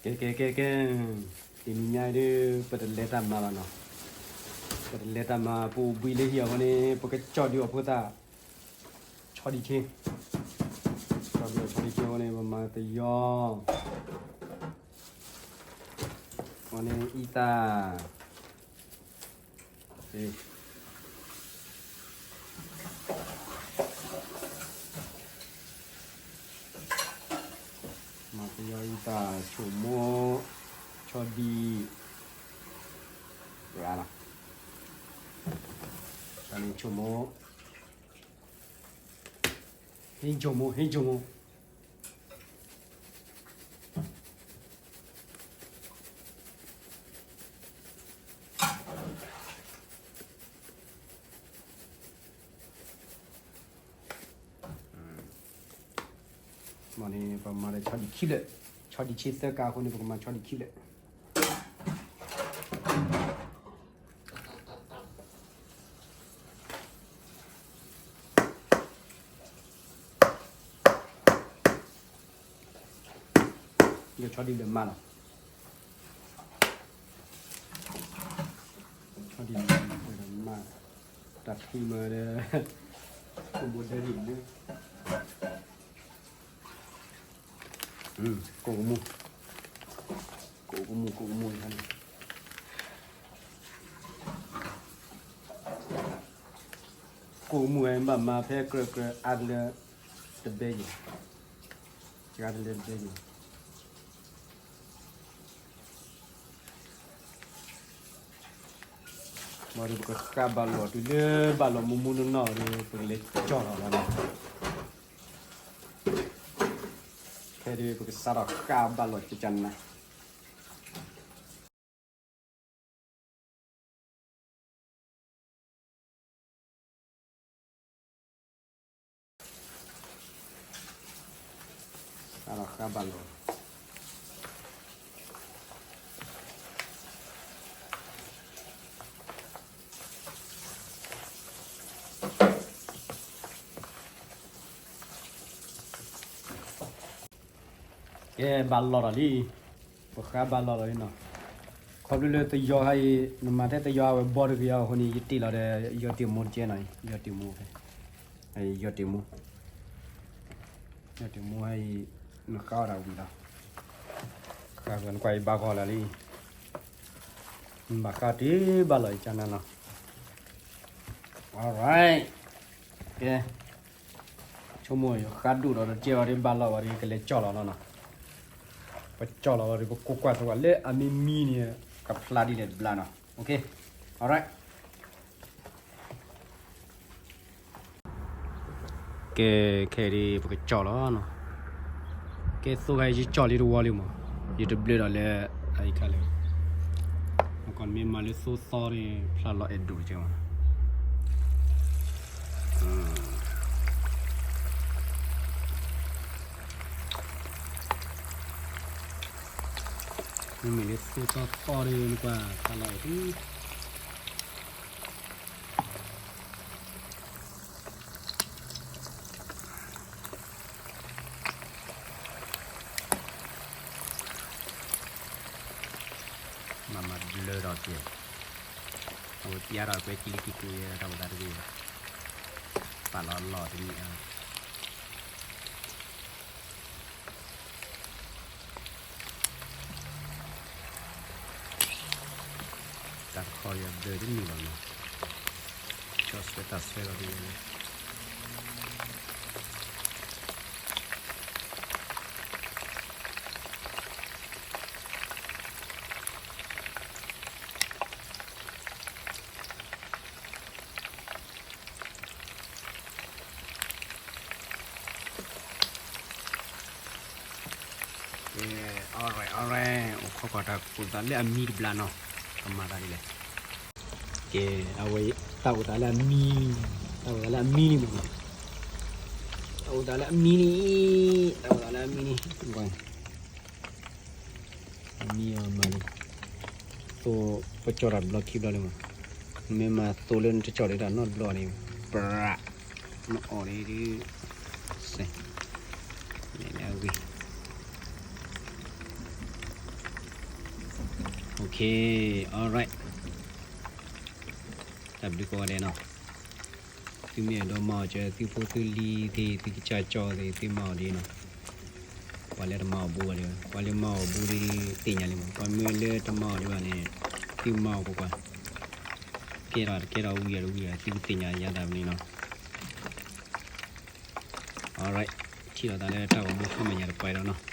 ကဲ ကဲ ကဲ ကဲ, တနံၤညါအံၤဒုး ပတလဲၤတၢ်မၤဘၣ်နီၤ, ပတလဲၤတၢ်မၤ ပအိၣ်ဘှံးလၢဟံၣ်အဃိန့ၣ် ပကကၠီၣ်ဒုးအီၣ်ဖိသၣ်, ဆီဒံၣ်ဆ့, ကၠီၣ်ဒုးအီၣ်ဆီဒံၣ်ဆ့အဃိန့ၣ် ပမၤသယီၤ, အဃိန့ၣ်အံသၣ် မၤသယီၤအံသၣ် ဆိကမိၣ်, ဆီဒံၣ်, ပှၤလီၤ, ဆိကမိၣ်, ဟ့ၣ်ဆိကမိၣ် ဟ့ၣ်ဆိကမိၣ် မ်န့ၣ် ပမၤဒီးဆီဒံၣ်ခံဖျၢၣ်, ဆီဒံၣ်ဆ့သၢကးအဃိန့ၣ် ပကမၤဆီဒံၣ်ခံဖျၢၣ်. ယဆီဒံၣ်လၢမၤလီၤ, ဆီဒံၣ်လၢမၤ, တၢ်ဖံးမၤဒီး ကဘိဒဲဒံၣ်လၢ ကိၣ်ကမူၣ်, ကိၣ်ကမူၣ် ကိၣ်ကမူၣ်န့ၣ်, ကိၣ်ကမူၣ်ဝဲ ဘၣ်မၤဖဲကြၢးကြၢးအါတလၢတဘဲယံၤ, အါတလၢတဘဲယံၤ ဘၣ်ဒီးပကဃါဘၣ်လီၤတုၤလၢဘၣ်လီၤမူမူနီၢ်နီၢ်ဒီး ပကလဲၤကၠီၣ်လီၤလီၤနီၤ, ခဲဒုး ပကစးထီၣ်ဃါဘၣ်လီၤကကနၤ အါထီၣ်ဃါဘၣ်လီၤ. ကဲ ဘၣ်လီၤဒီးလံ, ပဃါဘၣ်လီၤဒီးလံနီၤ, ခီဖျိလၢသယီၤဟါအံၤ နမၤထဲသယီၤဟါဝဲဘီတဂ့ၤအီၤအဃိန့ၣ် ယတ့ၢ်လီၤဒီး ယီၤတ့ၢ်မူတကဲနီၤ, ယီၤတ့ၢ်မူဖဲ, ယီၤတ့ၢ်မူ ယီၤတ့ၢ်မူဟါအံၤ နဃါအီၣ်တၢ်ဝံၤလီၤ, ဃါဝဲနကွၢ်အံၤဘၣ်ဂီၢ်လၢာ်လံ, နဘၣ်ဃါတ့ၢ်ဘၣ်လီၤအံၤကနၤနီၤ, alright, ကဲ ဆိကမိၣ်ဃါဒိၣ်ဒီးတကဲအီၤဒ်ဘၣ်လီၤဝဲဒီး ကလဲၤကၠီၣ်လီၤလီၤနီၤ, ပကၠီၣ်လီၤဝဲဒီး ပကိးကွၢ်သဝဲလၢအမ့ၢ်မံန့ၣ် ကဖျါဒ်လဲၣ်တဘျါနီၤ, okay, alright. ကဲ ခဲအံၤဒ်ပကကၠီၣ်လီၤနီၤ, ကဲသိခါအံၤယကၠီၣ်လံတဝီလံမး, ယတဘျၢဒီးလၢ အအံၤခါလၢာ်, မ့ၢ်ကီၢ်မ့ၢ်မၤလၢသိသီန့ၣ် ဖျါလီၤအဲၣ်ဒိၣ်ကဲမး, မ့မ့ၢ်လၢသိသီသီန့ၣ် နကွၢ်ဖျါလီၤအဲၣ်ဒိၣ် မၤမၤဘျၢဒီးကဲ, အဝဲပျါထီၣ်ကွဲကလံၤကံကူယဲ တၢ်အိၣ်သးတဂ့ၤ, ပာ်လီၤလီၢ်တမံၤအါ တၢ်တခီယဘျၢတန့ၢ်ဘၣ်နီၤ, ကၠီၣ်ဆၢတၢ်ဆၢလီၤဒ်ဝဲလၢ ကဲ alright alright အိၣ်ခိးကွၢ်တၢ်အိၣ်သးလၢအမံတဘျါနီၤ, ကမၤသးဒ်လဲၣ်, ကဲ အဝဲ တၢ်အိၣ်သးလၢအမံ, တၢ်အိၣ်သးလၢအမံန့ၣ်မးနီၤ, တၢ်အိၣ်သးလၢအမံန့ၣ်, တၢ်အိၣ်သးလၢအမံန့ၣ် အမံအီၤမးလံ, သိ ပကၠီၣ်တၢ်တဘျီခံဘျီလံမး, မ့ၢ်မၤသိလၢနတကၠီၣ်ဒံးတၢ်နီတဘျီန့ၣ်, ပြး, နအီၣ်ဒ်ဒုး, စဲး, လဲၤလၢအဂ့ၤ, Okay, alright. တၢ်ဘျုးကိးဂၤဒဲးနီၤ. သုမ့ၢ်အဲၣ်ဒိးမၤအီၣ်ကၢ သုဖိသုလံၤသ့ၣ် သုကစၢ်ကၠီသ့ၣ် သုမၤအီၣ်ဒ်နီၤ. ပှၤလၢတမၤအီၣ်ဘိဘၣ်ဒံးဘၣ်, ပှၤလၢမၤအီၣ်ဘိဒ်သ့ၣ်ညါလံမး, ပှၤမ့ၢ်လၢတမၤအီၣ်ဒံးဘၣ်န့ၣ် သုမၤအီၣ်ကွၢ်ကွၢ်, ကဲထီၣ်တကဲထီၣ် ဝံၤအီၤတဝံၤအီၤ သုကသ့ၣ်ညါယၤသးန့ၣ်နီၤ. Alright, ထံၣ်လိာ်သးလၢတၢ်ဂီၤမူခါအမဲာ်ညါတပှဲၤဒီးနီၤ.